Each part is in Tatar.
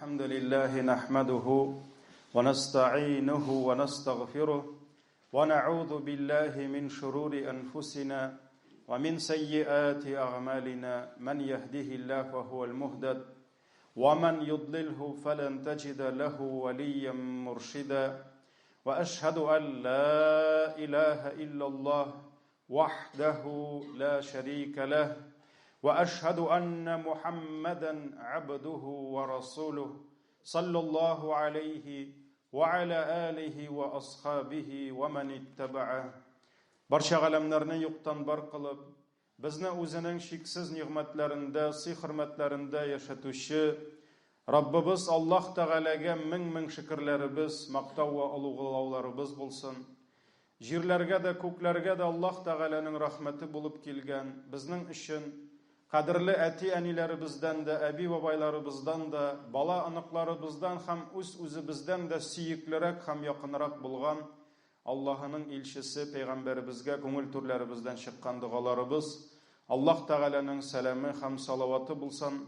الحمد لله نحمده ونستعينه ونستغفره ونعوذ بالله من شرور أنفسنا ومن سيئات أعمالنا من يهده الله فهو المهتد ومن يضلله فلن تجد له وليا مرشدا وأشهد أن لا إله إلا الله وحده لا شريك له وأشهد أن محمدا عبده ورسوله صلى الله عليه وعلى آله وأصحابه ومن اتبعه Барча галәмнәрне юктан бар кылып, безне үзенең чиксез нигъмәтләрендә, сый-хөрмәтләрендә яшәтүче Раббыбыз Аллаһ Тәгаләгә мең-мең шөкерләребез, мактау вә олуглауларыбыз булсын. Җирләргә дә, күкләргә дә Аллаһ Тәгаләнең рәхмәте булып килгән, безнең өчен кадерле әти-әниләребездән дә, әби-бабайларыбыздан да, бала-оныкларыбыздан һәм үз-үзебездән дә сөеклерәк һәм якынрак булган Аллаһының илчесе, пәйгамбәребезгә күңел түрләребездән чыккан догаларыбыз, Аллаһ Тәгаләнең сәламе һәм салаваты булсын.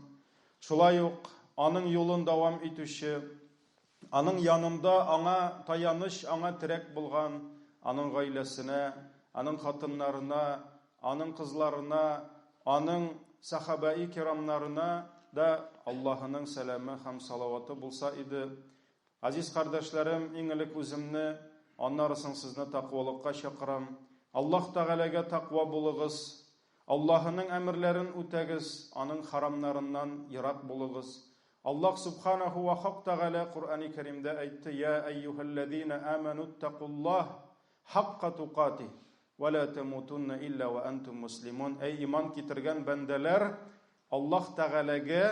Шулай ук аның юлын дәвам итүче, аның янында аңа таяныч, аңа терәк булган аның гаиләсенә, аның хатыннарына, аның кызларына, аның сахабаи кирамнарына да Аллаһының сәламе һәм салаваты булса иде. Газиз кардәшләрем, иң элек үземне, аннары соң сезне тәкъвалыкка чакырам. Аллаһ Тәгаләгә тәкъва булыгыз. Аллаһының әмерләрен үтәгез, аның харамнарыннан ерак булыгыз. Аллаһ Субханаһу ва Хак Тәгалә Коръәни Кәримдә әйтте, Я әйюһәлләзина амәнуттакуллаһ хакка тукатих, ва ла тәмутунна илля ва әнтум муслимун. Әй иман китергән бәндәләр, Аллаһ Тәгаләгә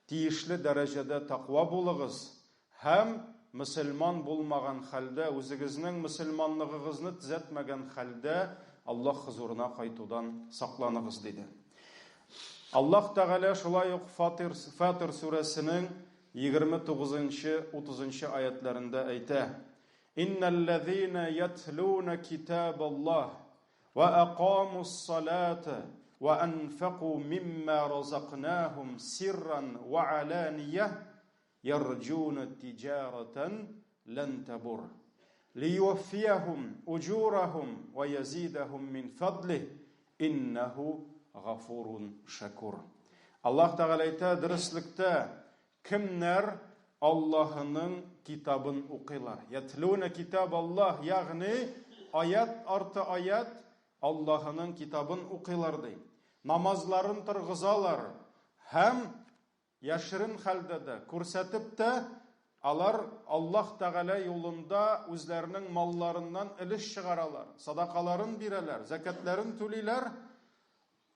Тиешле дәрәҗәдә тәкъва булыгыз һәм мөселман булмаган хәлдә, үзегезнең мөселманлыгыгызны төзәтмәгән хәлдә Аллаһ хозурына кайтудан сакланыгыз, диде. Аллаһ Тәгалә шулай ук Фатир, Фатир сүрәсенең 29 нчы, 30 нчы аятьләрендә әйтә: Иннәлләзина ятлуна китабаллаһ Вә әкамус-салата вә әнфәку мимма разакнахум сирран вә алания ярҗуна тиҗаратан лән табур. Лиюваффияһум уҗурахум вә язидахум мин фадлих иннәһу гафурун шәкур. Аллаһ Тәгалә әйтә, дөреслектә, кемнәр Аллаһының китабын укыйлар. Ятлуна китаб Аллаһ, ягъни аят арты аят Аллаһының китабын укыйлар ди. Намазларын торгызалар һәм яшерен хәлдә дә, күрсәтеп тә алар Аллаһ Тәгалә юлында үзләренең малларыннан өлеш чыгаралар, садакаларын бирәләр, зәкятләрен түлиләр.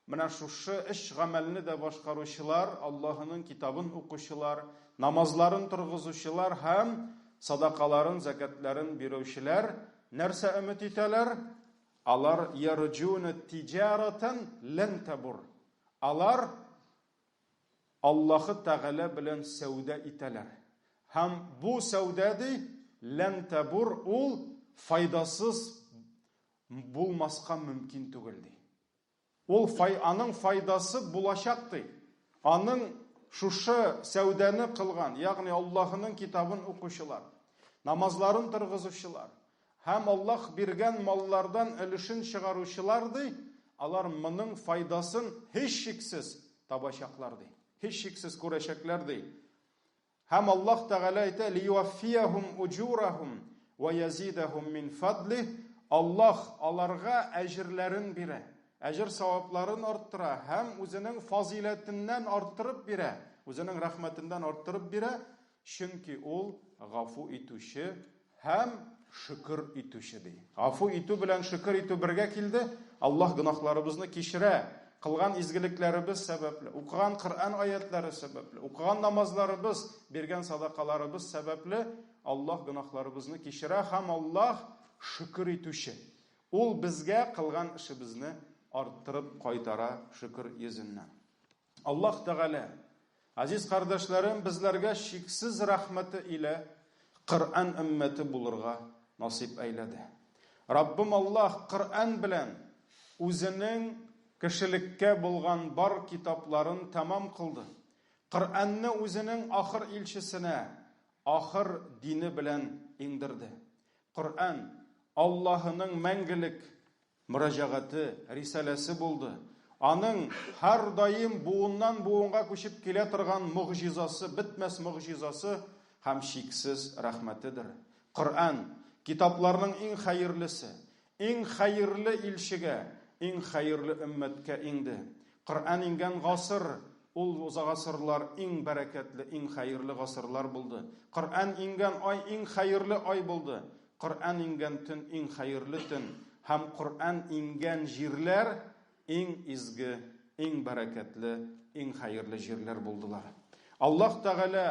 Менә шушы өч гамәлне дә башкаручылар, Аллаһының китабын укучылар, намазларын торгызучылар һәм садакаларын, зәкятләрен бирүчеләр нәрсә өмет итәләр? Алар ярҗуна тиҗаратан лән табур. Алар Аллаһы Тәгалә белән сәүдә итәләр. Һәм бу сәүдә ди, лән табур, ул файдасыз булмаска мөмкин түгел ди. Ул фай, аның файдасы булачак ди. Аның шушы сәүдәне кылган, ягъни Аллаһының китабын укучылар, намазларын торгызучылар һәм Аллаһ биргән маллардан өлешен чыгаручылар ди, алар моның файдасын һичшиксез табачаклар ди. Һичшиксез күрәчәкләр ди. Һәм Аллаһ Тәгалә әйтә, Лиюваффияһум уҗурахум вә язидаһум мин фадлих, Аллаһ аларга әҗерләрен бирә, әҗер-савапларын арттыра һәм Үзенең фазыйләтеннән арттырып бирә, Үзенең рәхмәтеннән арттырып бирә, чөнки Ул гафу итүче һәм шөкер итүче, ди. Гафу итү белән шөкер итү бергә килде. Аллаһ гөнаһларыбызны кичерә, кылган изгелекләребез сәбәпле, укыган Коръән аятлары сәбәпле, укыган намазларыбыз, биргән садакаларыбыз сәбәпле Аллаһ гөнаһларыбызны кичерә һәм Аллаһ шөкер итүче. Ул безгә кылган эшебезне арттырып кайтара шөкер йөзеннән. Аллаһ Тәгалә, газиз кардәшләрем, безләргә чиксез рәхмәте илә Коръән өммәте булырга насыйп әйләде. Раббым Аллаһ Коръән белән үзенең кешелеккә булган бар китапларын тәмам кылды. Коръәнне үзенең ахыр илчесенә, ахыр дине белән иңдерде. Коръән, Аллаһының мәңгелек мөрәҗәгате, рисаләсе булды. Аның һәрдаим буыннан буынга күчеп килә торган могҗизасы, бетмәс могҗизасы һәм чиксез рәхмәтедер. Коръән, китапларның иң хәерлесе, иң хәерле илчегә, иң хәерле өммәткә иңде. Коръән иңгән гасыр, ул гасырлар иң бәрәкәтле, иң хәерле гасырлар булды. Коръән иңгән ай иң хәерле ай булды. Коръән иңгән төн иң хәерле төн. Һәм Коръән иңгән җирләр иң изге, иң бәрәкәтле, иң хәерле җирләр булдылар. Аллаһ Тәгалә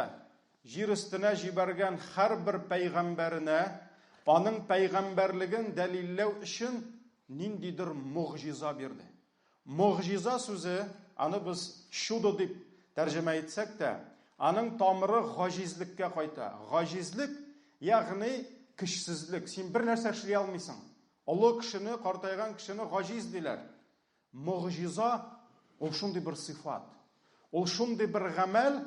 җир өстенә җибәргән һәрбер пәйгамбәренә аның пәйгамбәрлеген дәлилләү өчен ниндидер могҗиза бирде. Могҗиза сүзе, аны без чудо дип тәрҗемә итсәк тә, аның тамыры гаҗизлеккә кайта. Гаҗизлек, ягъни көчсезлек. Син бер нәрсә эшли алмыйсың. Олы кешене, картайган кешене гаҗиз диләр. Могҗиза ул шундый бер сыйфат. Ул шундый бер гамәл,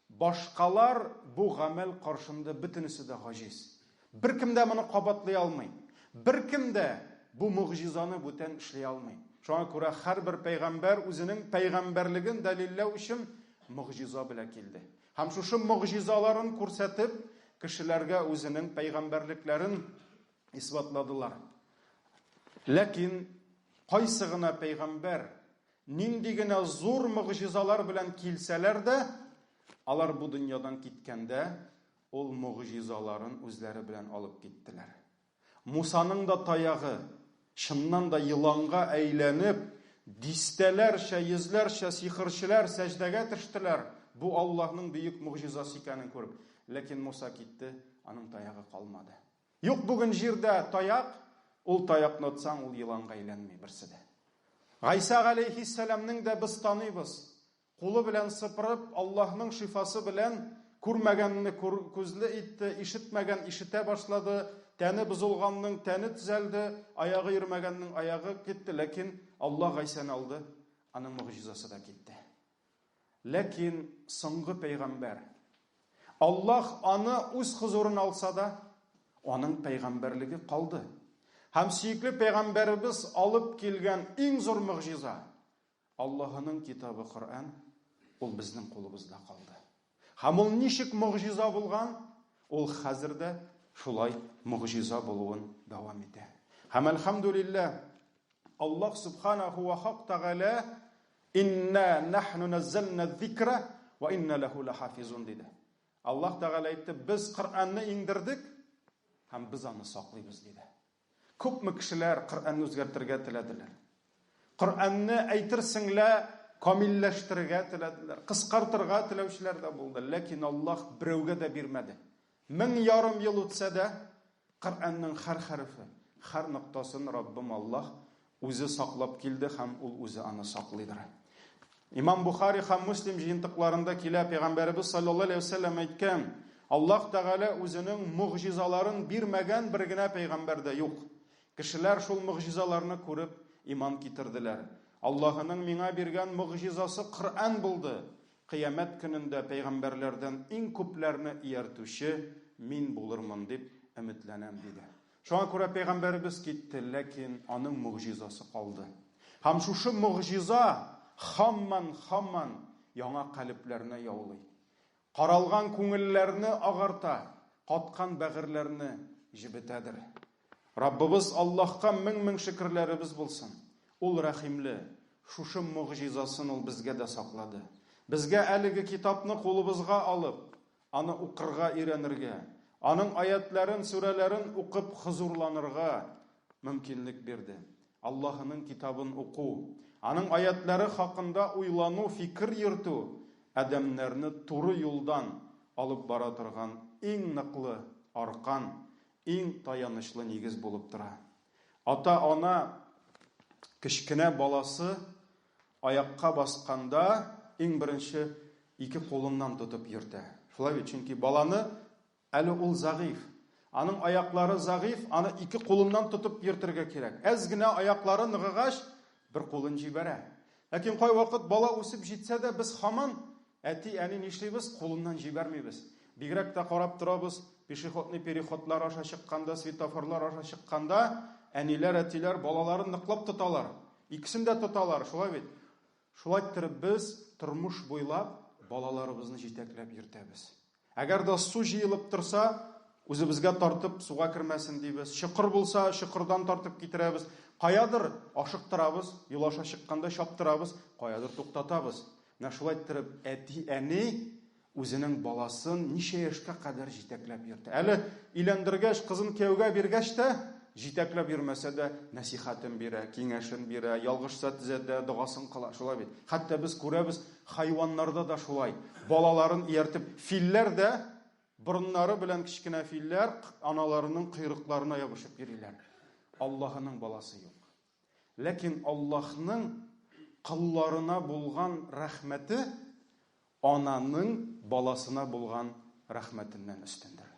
башкалар бу гамәл каршында бөтенесе дә гаҗиз. Беркем дә моны кабатлый алмый. Беркем дә бу могҗизаны бүтән эшли алмый. Шуңа күрә һәрбер пәйгамбәр үзенең пәйгамбәрлеген дәлилләү өчен могҗиза белән килде. Һәм шушы могҗизаларын күрсәтеп, кешеләргә үзенең пәйгамбәрлекләрен исбатладылар. Ләкин кайсы гына пәйгамбәр нинди генә зур могҗизалар белән килсәләр дә, алар бу дөньядан киткәндә, ул могҗизаларын үзләре белән алып киттеләр. Мусаның да таягы, чыннан да еланга әйләнеп, дистәләрчә, йөзләрчә сихерчеләр сәҗдәгә төштеләр, бу Аллаһның бөек могҗизасы икәнен күреп. Ләкин Муса китте, аның таягы калмады. Юк бүген җирдә таяк, ул таякны отсаң, ул еланга әйләнми берсе дә. Гайсә галәйһиссәламнең дә без таныйбыз. Кулы белән сыпырып, Аллаһның шифасы белән күрмәгәнне күзле итте, ишетмәгән ишетә башлады, тәне бозылганның тәне төзәлде, аягы йөрмәгәннең аягы китте, ләкин Аллаһ Гайсәне алды, аның могҗизасы да китте. Ләкин соңгы пәйгамбәр, Аллаһ аны үз хозурына алса да, аның пәйгамбәрлеге калды. Һәм сөекле пәйгамбәребез алып килгән иң зур могҗиза, Аллаһының китабы Коръән, ул безнең кулыбызда калды. Һәм ул ничек могҗиза булган, ул хәзер дә шулай могҗиза булуын дәвам итә. Һәм әлхәмдүлилләһ, Аллаһ субханаху ва хак тәгалә Инна нахну наззална зикра ва инна лаху лахафизун диде. Аллаһ Тәгалә әйтте, без Коръәнне иңдердек һәм без аны саклыйбыз диде. Күпме кешеләр Коръәнне үзгәртергә теләделәр. Коръәнне әйтерсең лә камилләштерергә теләделәр, кыскартырга теләүчеләр дә булды, ләкин Аллаһ берәүгә дә бирмәде. 1500 ел үтсә дә, Коръәннең һәр хәрефе, һәр ноктасын Раббым Аллаһ үзе саклап килде һәм ул үзе аны саклыйдыр. Имам Бухари һәм Муслим җыентыкларында килә, Пәйгамбәребез саллаллаһу алейһи вәсәлләм әйткән, Аллаһ Тәгалә үзенең могҗизаларын бирмәгән бер генә пәйгамбәр дә юк. Кешеләр шул могҗизаларны күреп иман китерделәр. Аллаһының миңа биргән могҗизасы Коръән булды. Кыямәт көнендә пәйгамбәрләрдән иң күпләрне ияртүче мин булырмын дип өметләнәм, диде. Шуңа күрә пәйгамбәребез китте, ләкин аның могҗизасы калды. Һәм шушы могҗиза һаман-һаман яңа калебләрне яулый. Каралган күңелләрне агарта, каткан бәгырьләрне җебетәдер. Раббыбыз Аллаһка мең-мең шөкерләребез булсын. Ул рәхимле, шушы могҗизасын ул безгә дә саклады. Безгә әлеге китапны кулыбызга алып, аны укырга өйрәнергә, аның аятләрен, сүрәләрен укып хозурланырга мөмкинлек бирде. Аллаһының китабын уку, аның аятләре хакында уйлану, фикер йөртү адәмнәрне туры юлдан алып бара торган иң ныклы аркан, иң таянычлы нигез булып тора. Ата-ана кечкенә баласы аякка басканда иң беренче ике кулыннан тотып йөртә. Шулай бит, чөнки баланы әле ул зәгыйфь. Аның аяклары зәгыйфь, аны ике кулыннан тотып йөртергә кирәк. Әз генә аяклары ныгыгач, бер кулын җибәрә. Ләкин кайвакыт бала үсеп җитсә дә, без һаман. Әти, әни нишлибез? Кулыннан җибәрмибез. Бигрәк тә карап торабыз, пешеходный переходлар аша чыкканда, светофорлар аша чыкканда, әниләр, әтиләр балаларын ныклап тоталар. Икесен дә тоталар, шулай бит? Шулай иттереп без тормыш буйлап балаларыбызны җитәкләп йөртәбез. Әгәр дә су җыелып торса, үзебезгә тартып суга кермәсен дибез. Чокыр булса, чокырдан тартып китерәбез. Каядыр ашыктырабыз, юл аша чыкканда чаптырабыз, каядыр туктатабыз. Менә шулай иттереп әти-әни үзенең баласын ничә яшькә кадәр җитәкләп йөртә. Әле өйләндергәч, кызын кияүгә биргәч тә, җитәкләп йөрмәсә дә, нәсихәтен бирә, киңәшен бирә, ялгышса төзәтә, догасын кыла. Шулай бит. Хәтта без күрәбез, хайваннарда да шулай. Балаларын ияртеп, филләр дә борыннары белән кечкенә филләр аналарының койрыкларына ябышып йөриләр. Аллаһының баласы юк. Ләкин Аллаһның колларына булган рәхмәте ананың баласына булган рәхмәтеннән өстендер.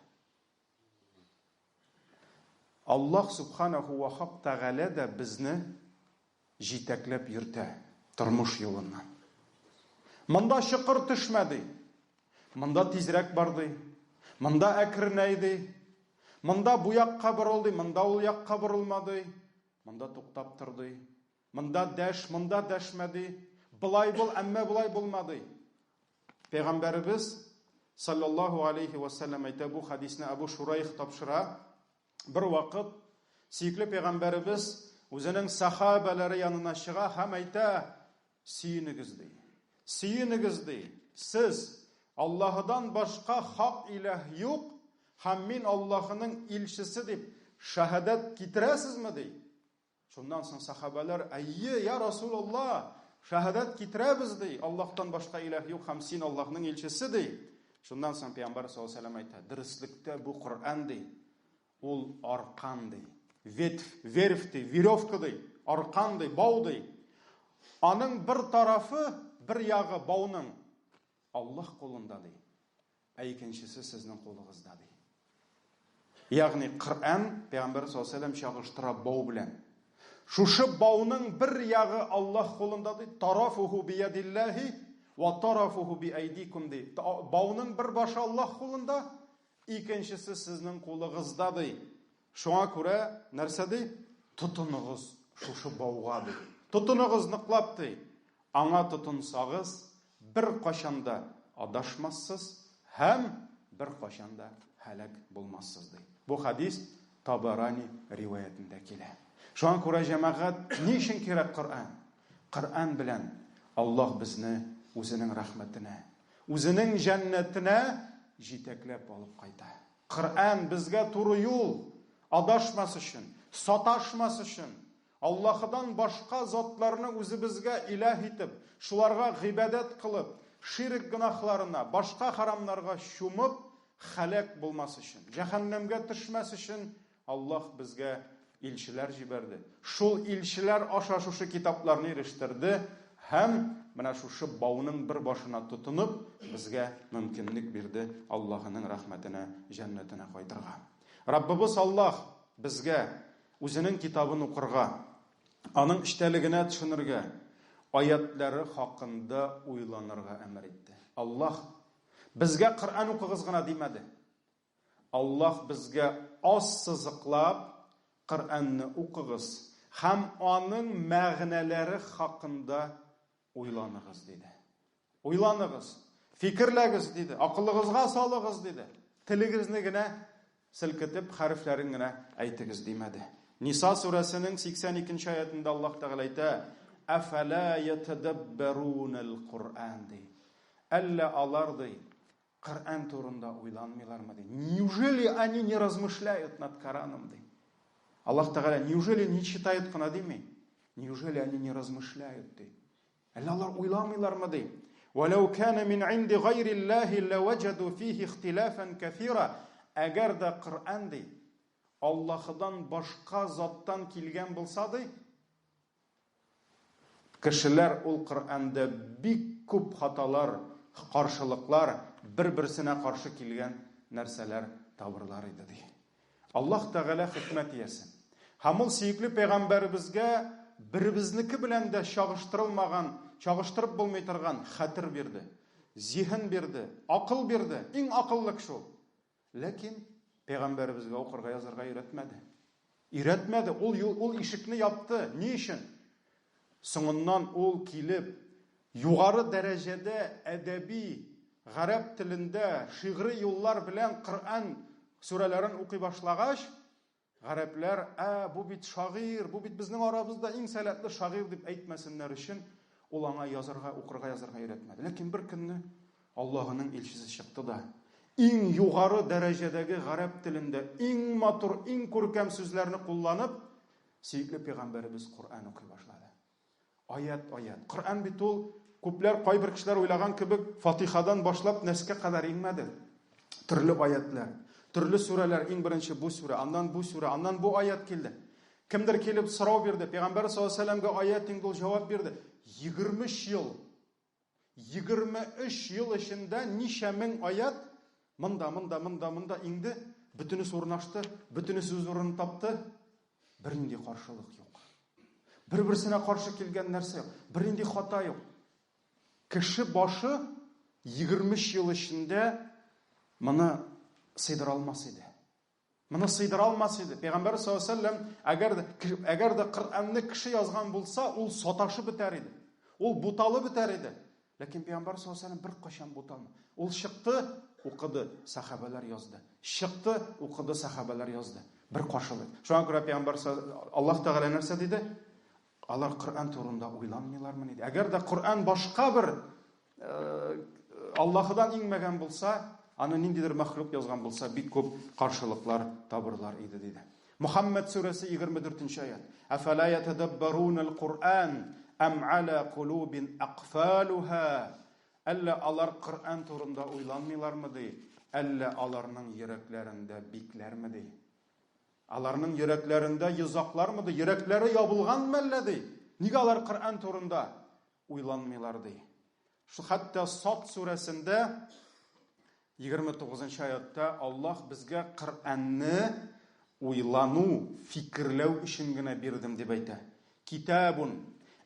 Аллаһ Субханаху ва Хак Тәгалә дә безне җитәкләп йөртә тормыш юлыннан. Монда чокыр төшмә ди. Монда тизрәк бар ди. Монда әкренәй ди. Монда бу якка борыл ди, монда ул якка борылма ди. Монда туктап тор ди. Монда дәш, монда дәшмә ди. Болай бул, әмма болай булма ди. Пәйгамбәребез саллаллаһу алейхи ва саллям әйтә, бу хадисне Абу Шурайх тапшыра. Бер вакыт сөекле пәйгамбәребез үзенең сахабәләре янына чыга һәм әйтә, Сөенегез, ди. Сөенегез, ди. Сез, Аллаһыдан башка хак иләһ юк һәм мин Аллаһының илчесе дип шәһадәт китерәсезме, ди. Шуннан соң сахабәләр, Әйе, я Расулалла, шәһадәт китерәбез, ди. Аллаһтан башка иләһ юк һәм син Аллаһның илчесе, ди. Шуннан соң пәйгамбәр саллаллаһу алейһи ва сәлләм әйтә, Дөреслектә бу Коръән, ди. Ул аркан, ди. Ветвь, верфь, ди, веревка, ди, аркан, ди, бау, ди. Аның бер тарафы, бер ягы бауның Аллаһ кулында, ди. Ә икенчесе сезнең кулыгызда, ди. Ягъни Коръән Пәйгамбәр саллаллаһу алейһи чагыштыра бау белән. Шушы бауның бер ягы Аллаһ кулында ди, тарафуху биядиллаһи ва тарафуху биайдикум ди. Бауның бер башы Аллаһ кулында, Икенчесе сезнең кулыгызда, ди. Шуңа күрә нәрсә ди? Тотыныгыз шушы бауга, ди. Тотыныгыз ныклап, ди. Аңа тотынсагыз, беркайчан да адашмассыз һәм беркайчан да һәлак булмассыз, ди. Бу хәдис Табарани риваятендә килә. Шуңа күрә, җәмәгать, ни өчен кирәк Коръән? Коръән белән Аллаһ безне үзенең рәхмәтенә, Үзенең җәннәтенә җитәкләп алып кайта. Коръән безгә туры юл, адашмас өчен, саташмас өчен, Аллаһыдан башка затларны үзебезгә илаһ итеп, шуларга гыйбадәт кылып, ширк гөнаһларына, башка харамнарга чумып, һәлак булмас өчен, җәһәннәмгә төшмәс өчен Аллаһ безгә илчеләр җибәрде. Шул илчеләр аша шушы китапларны ирештерде һәм менә шушы бауның бер башына тотынып, безгә мөмкинлек бирде Аллаһының рәхмәтенә, җәннәтенә кайтырга. Раббыбыз Аллаһ безгә үзенең китабын укырга, аның эчтәлегенә төшенергә, аятләре хакында уйланырга әмер итте. Аллаһ безгә Коръән укыгыз гына димәде. Аллаһ безгә ассызыклап, Коръәнне укыгыз һәм аның мәгънәләре хакында уйланыгыз, диде. Уйланыгыз, фикерләгез, диде, акылыгызга салыгыз, диде. Телегезне генә селкетеп, хәрефләрен генә әйтегез, димәде. Ниса сүрәсенең 82 нче аятында Аллаһ Тәгалә әйтә, Әфәлә ятәдәббәрунәл Коръән, ди. Әллә алар, ди, Коръән турында уйланмыйлармы ди. Неужели они не размышляют над Кораном ди. Аллаһ Тәгалә неужели не читают кына дими? Неужели они не размышляют ди. Әллә алар уйламыйлармы ди. Вәләү кана мин инди гайриллаһи лаваҗаду фихи ихтилафан кәсира. Әгәр дә Коръән ди, Аллаһыдан башка заттан килгән булса ди, Кешеләр ул Коръәндә бик күп хаталар, каршылыклар, бер-берсенә каршы килгән нәрсәләр табырлар иде, ди. Аллаһ Тәгалә хикмәт иясе. Һәм ул сөекле пәйгамбәребезгә беребезнеке белән дә чагыштырылмаган, чагыштырып булмый торган хәтер бирде. Зиһен бирде, акыл бирде. Иң акыллы кеше ул. Ләкин пәйгамбәребезгә укырга язарга өйрәтмәде. Өйрәтмәде, ул юл, ул ишекне япты. Ни өчен? Соңыннан ул килеп, югары дәрәҗәдә әдәби гарәп телендә шигъри юллар белән Коръән сүрәләрен укый башлагач, Гарәпләр, ә, бу бит шагыйрь, бу бит безнең арабызда иң сәләтле шагыйрь дип әйтмәсеннәр өчен, ул аңа язарга, укырга язарга өйрәтмәде. Ләкин бер көнне Аллаһының илчесе чыкты да, иң югары дәрәҗәдәге гарәп телендә иң матур, иң күркәм сүзләрне кулланып, сөекле пәйгамбәребез Коръән укый башлады. Аят, аят. Коръән бит ул, күпләр, кайбер кешеләр уйлаган кебек, Фатихадан башлап Нәскә кадәр иңмәде. Төрле аятлар, төрле сүрәләр, иң беренче бу сүрә, аннан бу сүрә, аннан бу аят килде. Кемдер килеп сорау бирде, Пәйгамбәр саллаллаһу алейһи вәсәлләмгә аят иңде, ул җавап бирде. 23 ел 23 ел эчендә ничә мең аят монда, монда, монда, монда иңде, бөтенесе урнашты, бөтенесе үз урынын тапты. Бернинди каршылык юк. Бер-берсенә каршы килгән нәрсә юк, бернинди хата юк. Кеше башы 23 ел эчендә моны сыйдыра алмас иде. Моны сыйдыра алмас иде. Пәйгамбәр саллаллаһу алейһи вәсәлләм әгәр дә әгәр дә Коръәнне кеше язган булса, ул саташып бетәр иде. Ул буталып бетәр иде. Ләкин Пәйгамбәр саллаллаһу алейһи вәсәлләм беркайчан буталмады. Ул чыкты, укыды, сахабәләр язды. Чыкты, укыды, сахабәләр язды. Бер каршылык. Шуңа күрә Пәйгамбәр Аллаһ Тәгалә нәрсә диде? Алар Коръән турында уйланмыйлармыни? Әгәр дә Коръән башка бер Аллаһыдан иңмәгән булса, аны ниндидер мәхлук язган булса, бик күп каршылыклар табырлар иде, диде. Мөхәммәд сүрәсе 24 нче аят. Әфәлә ятәдәббәрунәл Коръән әм аля кулубин акфалуха? Әллә алар Коръән турында уйланмыйлармы ди? Әллә аларның йөрәкләрендә бикләрме ди? Аларның йөрәкләрендә йозаклармы ди? Йөрәкләре ябылганмы әллә ди? Нигә алар Коръән турында уйланмыйлар ди. Шу хәтта Сад сүрәсендә 29 нчы аятта Аллаһ безгә Коръәнне уйлану, фикерләү өчен генә бирдем дип әйтә. Китабун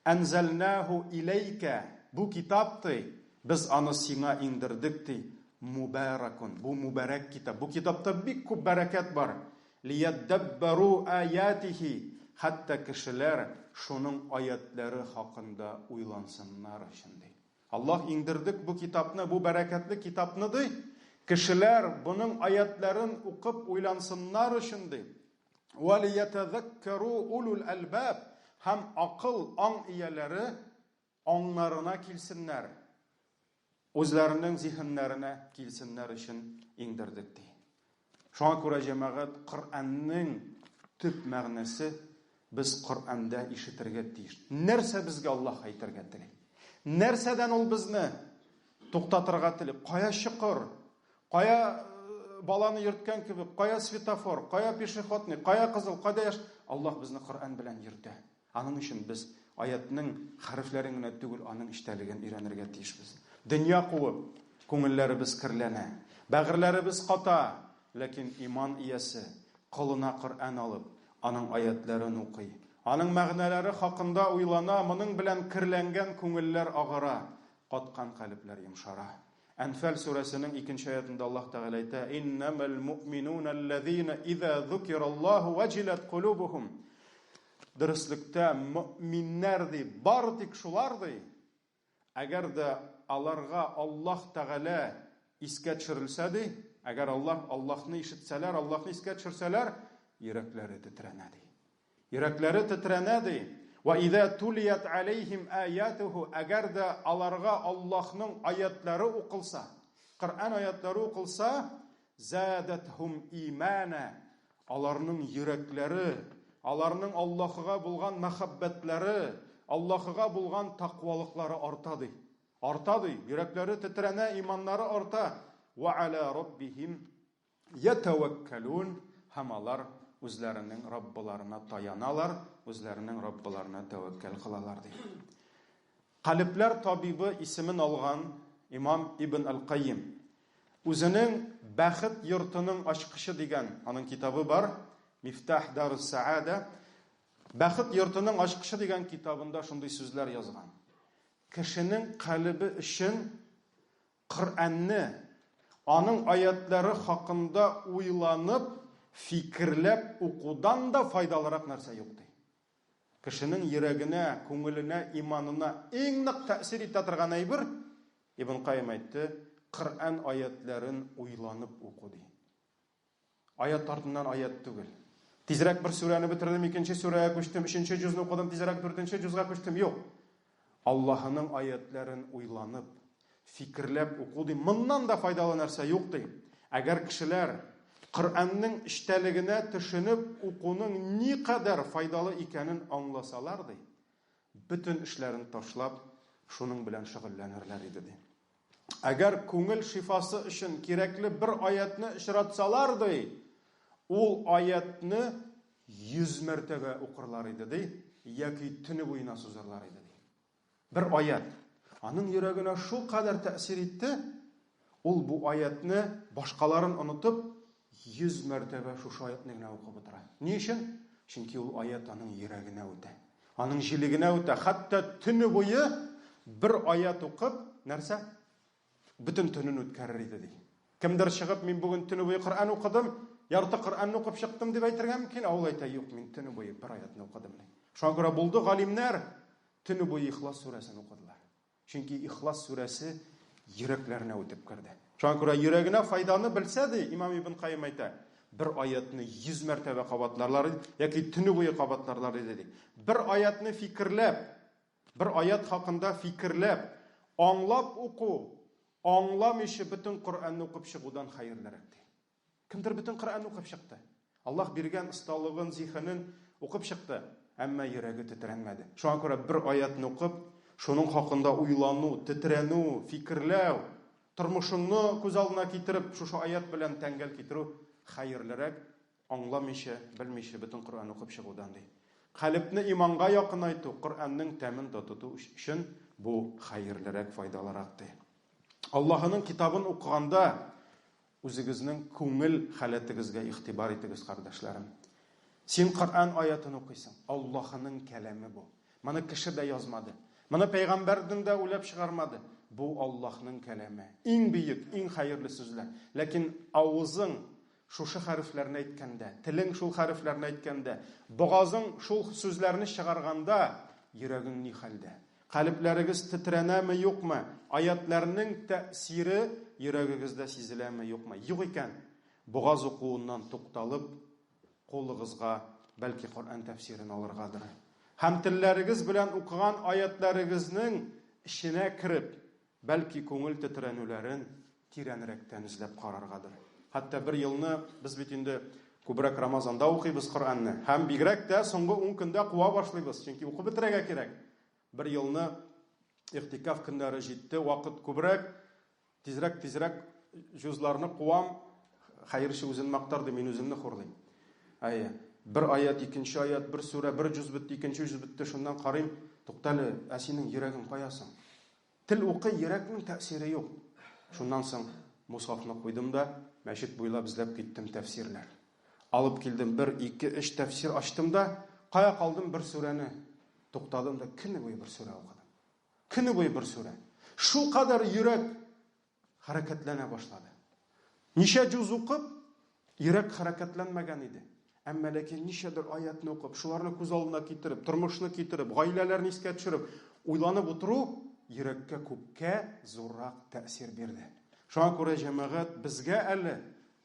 әнзәлнәһу иләйкә бу китап ди, без аны сиңа иңдердек ди. Мубаракун бу мубарәк китап. Бу китапта бик күп бәрәкәт бар. Лияддәббәру аятихи, хәтта кешеләр шуның аятьләре хакында уйлансыннар өчен, ди. Аллаһ иңдердек бу китапны, бу бәрәкәтле китапны, ди, кешеләр буның аятьләрен укып уйлансыннар өчен, ди. Вә лиятәзәккәру улул әлбаб, һәм акыл, аң ияләре аңнарына килсеннәр, үзләренең зиһеннәренә килсеннәр өчен иңдердек, ди. Шуңа күрә, җәмәгать, Коръәннең төп мәгънәсе без Коръәндә ишетергә тиеш. Нәрсә безгә Аллаһ әйтергә тели? Нәрсәдән ул безне туктатырга тели? Кая чокыр? Кая э, баланы йөрткән кебек, кая светофор, кая пешеходный, кая кызыл, кайда яшь? Аллаһ безне Коръән белән йөртә. Аның өчен без аятьнең хәрефләрен генә түгел, аның эчтәлеген өйрәнергә тиешбез. Дөнья куып, күңелләребез керләнә, бәгырьләребез ката, ләкин иман иясе колына Коръән алып, аның аятьләрен укый, аның мәгънәләре хакында уйлана, моның белән керләнгән күңелләр агара, каткан калебләр йомшара. Әнфәл сүрәсенең икенче аятында Аллаһ Тәгалә әйтә, Иннәмәл муъминуна алләзина иза зукираллаһу ваҗиләт кулубухум. Дөреслектә, мөэминнәр, ди, бары тик шулар, ди, әгәр дә аларга Аллаһ Тәгалә искә төшерелсә, ди, әгәр алар Аллаһны ишетсәләр, Аллаһны искә төшерсәләр, йөрәкләре тетрәнә, ди. Йөрәкләре тетрәнә, ди. Вә изә тулият алейһим аятуху, әгәр дә аларга Аллаһның аятлары укылса, Коръән аятлары укылса, задәтһум имана, Аларның йөрәкләре, аларның Аллаһыга булган мәхәббәтләре, Аллаһыга булган тәкъвалыклары арта, ди. Арта, ди. Йөрәкләре тетрәнә, иманнары арта. Вә аля раббихим ятәвәккәлүн һәм алар үзләренең Раббыларына таяналар, үзләренең Раббыларына тәвәккәл кылалар, ди. Калебләр табибы исемен алган имам Ибн әл-Кайим үзенең Бәхет йортының ачкычы дигән аның китабы бар, Мифтах дарус саада. Бәхет йортының ачкычы дигән китабында шундый сүзләр язган. Кешенең калебе өчен Коръәнне, аның аятлары хакында уйланып, фикерләп укудан да файдалырак нәрсә юк, ди. Кешенең йөрәгенә, күңеленә, иманына иң нык тәэсир итә торган әйбер, Ибн Каим әйтте, Коръән аятларын уйланып уку, ди. Аят артыннан аят түгел. Тизрәк бер сүрәне бетердем, икенче сүрәгә күчтем, өченче җузны укыдым, тизрәк дүртенче җузга күчтем. Юк. Аллаһының аятларын уйланып, фикерләп уку ди. Моннан да файдалы нәрсә юк ди. Әгәр кешеләр Коръәннең эчтәлегенә төшенеп укуның никадәр файдалы икәнен аңласалар ди, бөтен эшләрен ташлап, шуның белән шөгыльләнерләр иде ди. Әгәр күңел шифасы өчен кирәкле бер аятны очратсалар ди, ул аятны 100 мәртәбә укырлар иде ди, яки төне буена сузарлар иде ди. Бер аят аның йөрәгенә шул кадәр тәэсир итте, ул бу аятны башкаларын онытып, 100 мәртәбә шушы аятны генә укып утыра. Ни өчен? Чөнки ул аят аның йөрәгенә үтә. Аның җилегенә үтә. Хәтта төне буе бер аят укып, нәрсә? Бөтен төнен үткәрер иде, ди. Кемдер чыгып, мин бүген төне буе Коръән укыдым, ярты Коръәнне укып чыктым дип әйтергә мөмкин, ә ул әйтә, юк, мин төне буе бер аятны укыдым, ди. Шуңа күрә булды галимнәр төне буе Ихлас сүрәсен укыдылар. Чөнки Ихлас сүрәсе йөрәкләренә үтеп керде. Шуңа күрә йөрәгенә файданы белсә, ди, имам Ибн Каим әйтә, бер аятны 100 мәртәбә кабатларлар яки төне буе кабатларлар иде, ди. Бер аятны фикерләп, бер аят хакында фикерләп, аңлап уку, аңламыйча бөтен Коръәнне укып чыгудан хәерлерәк, ди. Кемдер бөтен Коръәнне укып чыкты. Аллаһ биргән осталыгын, зиһенен укып чыкты, әмма йөрәге тетрәнмәде. Шуңа күрә бер аятны укып, шуның хакында уйлану, тетрәнү, фикерләү, тормышыңны күз алдына китереп, шушы аят белән тәңгәл китерү хәерлерәк, аңламыйча, белмичә бөтен Коръән укып чыгудан, ди. Калебне иманга якынайту, Коръәннең тәмен татыту өчен бу хәерлерәк, файдалырак, ди. Аллаһының китабын укыганда Үзегезнең күңел халәтегезгә игътибар итегез, кардәшләрем. Син Коръән аятын укыйсың. Аллаһының кәламе бу. Моны кеше дә язмады. Моны пәйгамбәрдең дә уйлап чыгармады. Бу Аллаһның кәламе. Иң бөек, иң хәерле сүзләр. Ләкин авызың шушы хәрефләрне әйткәндә, телең шул хәрефләрне әйткәндә, богазың шул сүзләрне чыгарганда, йөрәгең ни хәлдә? Калебләрегез тетрәнәме, юкмы? Аятьләрнең тәэсире йөрәгегездә сизеләме, юкмы? Юк икән, богаз укуыннан тукталып, кулыгызга, бәлки, Коръән тәфсирен алыргадыр. Һәм телләрегез белән укыган аятьләрегезнең эченә кереп, бәлки, күңел тетрәнүләрен тирәнрәктән эзләп караргадыр. Хәтта бер елны без бит инде күбрәк Рамазанда укыйбыз Коръәнне. Һәм бигрәк тә соңгы ун көндә куа башлыйбыз, чөнки укып бетерергә кирәк. Бер елны игътикаф көннәре җитте, вакыт күбрәк, тизрәк, тизрәк җузларны куам, хәерче үзен мактар ди, мин үземне хурлыйм. Әйе, бер аят, икенче аят, бер сүрә, бер җуз бетте, икенче җуз бетте, шуннан карыйм, туктале, ә синең йөрәгең кая соң? Тел укый, йөрәкнең тәэсире юк. Шуннан соң мусхафны куйдым да, мәчет буйлап эзләп киттем тәфсирләр. Алып килдем, бер, ике, өч тәфсир ачтым да, кая калдым бер сүрәне. Туктадым да, көне буе бер сүрә укыдым. Көне буе бер сүрә. Шулкадәр йөрәк хәрәкәтләнә башлады. Ничә җуз укып, йөрәк хәрәкәтләнмәгән иде. Әмма ләкин ничәдер аятны укып, шуларны күз алдына китереп, тормышны китереп, гаиләләрне искә төшереп, уйланып утыру йөрәккә күпкә зуррак тәэсир бирде. Шуңа күрә, җәмәгать, безгә әле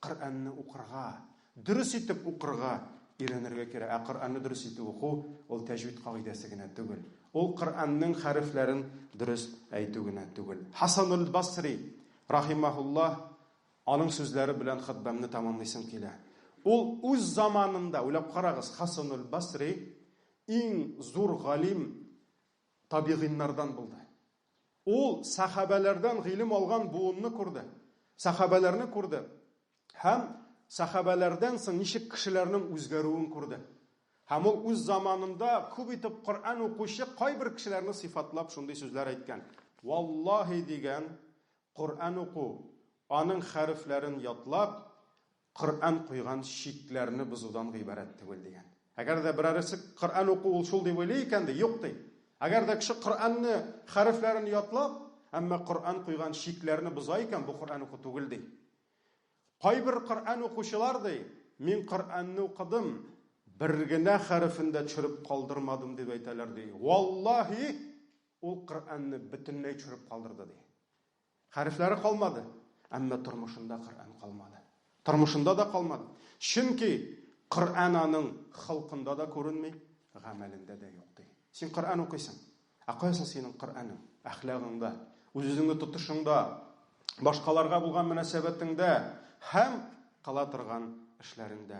Коръәнне укырга, дөрес итеп укырга өйрәнергә кирәк. Ә Коръәнне дөрес итеп уку ул тәҗвид кагыйдәсе генә түгел. Ул Коръәннең хәрефләрен дөрес әйтү генә түгел. Хасануль Басри рахимаһуллаһ аның сүзләре белән хөтбәмне тәмамлыйсым килә. Ул үз заманында, уйлап карагыз, Хасануль Басри иң зур галим табигыйннардан булды. Ул сәхабәләрдән гыйлем алган буынны күрде. Сәхабәләрне күрде. Һәм сәхабәләрдән соң ничек кешеләрнең үзгәрүен күрде. Һәм ул үз заманында күп итеп Коръән укучы кайбер кешеләрне сыйфатлап шундый сүзләр әйткән. Валлаһи дигән, Коръән уку, аның хәрефләрен ятлап, Коръән куйган чикләрне бозудан гыйбарәт түгел, дигән. Әгәр дә берәресе Коръән уку ул шул дип уйлый икән, ди, юк, ди. Әгәр дә кеше Коръәнне хәрефләрен ятлап, әмма Коръән куйган чикләрне боза икән, бу Коръән уку түгел, ди. Кайбер Коръән укучылар, ди, мин Коръәнне укыдым, бер генә хәрефен дә төшереп калдырмадым, дип әйтәләр, ди. Валлаһи, ул Коръәнне бөтенләй төшереп калдырды, ди. Хәрефләре калмады, әмма тормышында Коръән калмады. Тормышында да калмады. Чөнки Коръән аның холкында да күренми, гамәлендә дә юк, ди. Син Коръән укыйсың. Ә кая соң синең Коръәнең? Әхлагыңда, үз-үзеңне тотышыңда, башкаларга булган мөнәсәбәтеңдә һәм кыла торган эшләреңдә.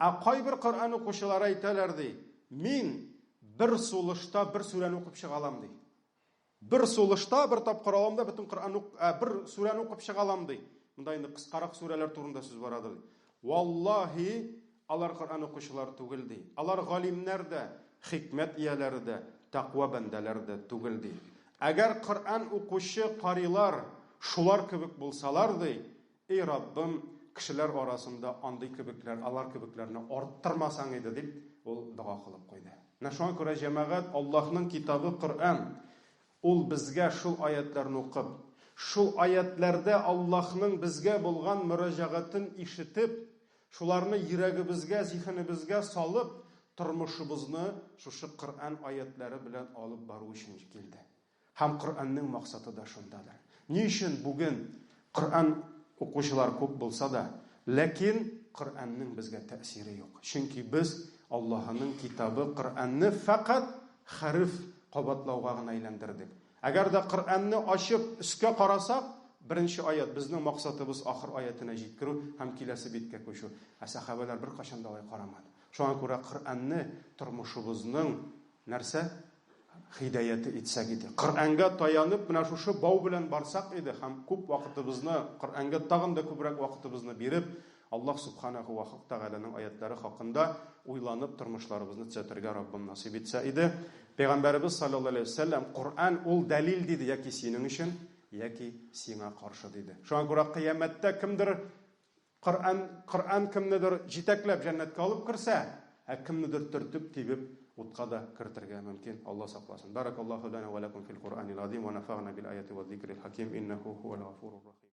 Ә кайбер Коръән укучылары әйтәләр, ди, мин бер сулышта бер сүрәне укып чыга алам, ди. Бер сулышта бер тапкыр алам да бөтен Коръән бер сүрәне укып чыга алам, ди. Монда инде кыскарак сүрәләр турында сүз барадыр, ди. Валлаһи, алар Коръән укучылар түгел, ди. Алар галимнәр дә, хикмәт ияләре дә, тәкъва бәндәләр дә түгел, ди. Әгәр Коръән укучы карилар шулар кебек булсалар, ди, эй Раббым, кешеләр арасында андый кебекләр, алар кебекләрне арттырмасаң иде, дип, ул дога кылып куйды. Менә шуңа күрә, җәмәгать, Аллаһның китабы Коръән, ул безгә шул аятьләрне укып, шул аятьләрдә Аллаһның безгә булган мөрәҗәгатен ишетеп, шуларны йөрәгебезгә, зиһенебезгә салып, тормышыбызны шушы Коръән аятьләре белән алып бару өчен килде. Һәм Коръәннең максаты да шундадыр. Ни өчен бүген Коръән укучылар күп булса да, ләкин Коръәннең безгә тәэсире юк. Чөнки без Аллаһының китабы Коръәнне фәкать хәреф кабатлауга гына әйләндердек. Әгәр дә Коръәнне ачып өскә карасак, беренче аять, безнең максатыбыз ахыр аятенә җиткерү һәм киләсе биткә күчү. Ә сәхабәләр беркайчан да алай карамады. Шуңа күрә Коръәнне тормышыбызның нәрсә? Һидаяте итсәк иде. Коръәнгә таянып, менә шушы бау белән барсак иде һәм күп вакытыбызны Коръәнгә тагын да күбрәк вакытыбызны биреп, Аллаһ Субханәһү вә Хак Тәгаләнең аятләре хакында уйланып тормышларыбызны төзәтергә Раббым насыйп итсә иде. Пәйгамбәребез салләллаһу галәйһи вә сәлләм, Коръән ул дәлил диде, яки синең өчен, яки сиңа каршы диде. Шуңа күрә кыямәттә кемдер Коръән, Коръән кемнедер җитәкләп җәннәткә алып керсә, ә кемнедер төртеп, тибеп утка да кертергә мөмкин. Алла сакласын. Баракаллаһу лана ва лакум фил Коръәнил азим ва нафагна бил аяти ва зикрил хаким иннаху хуал гафурур рахим.